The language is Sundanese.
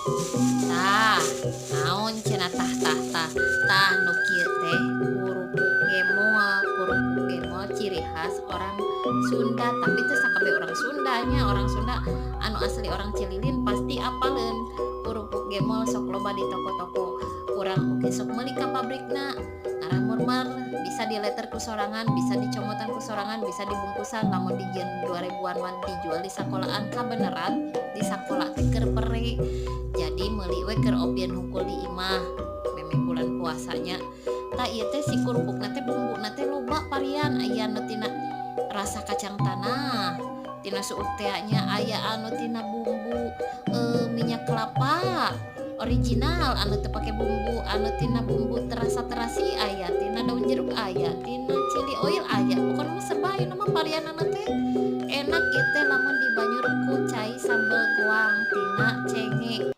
Tah, naon cenah, tah tah tah tah, nu kieu teh kerupuk gemol. Kerupuk gemol ciri khas orang Sunda, tapi teu sakabeh orang Sunda nya. Orang Sunda anu asli orang Cililin pasti apaleun kerupuk gemol. Sok loba di toko-toko, urang oge sok meuli ka pabrikna. Ngarah murmer, bisa dileter ku sorangan, bisa dicomotan ku sorangan, bisa dibungkusan. Lamun dijieun 2000-an mah dijual di sakolaan. Kabeneran di sakola teh keur pere, jadi meuli we keur opieun hungkul di imah memeh bulan puasanya. Tah, ieu teh si kerupukna teh bumbuna teh loba varian. Aya nu tina rasa kacang tanah, tina suuk tea nya, aya anu tina bumbu minyak kelapa original anu teu pake bumbu, anu tina bumbu terasa terasi aya, tina daun jeruk aya, tina chili oil aya. Pokona mah serba ayeuna mah varianana teh. Enak ieu teh lamun dibanyur ku cai sambel goang tina cenge.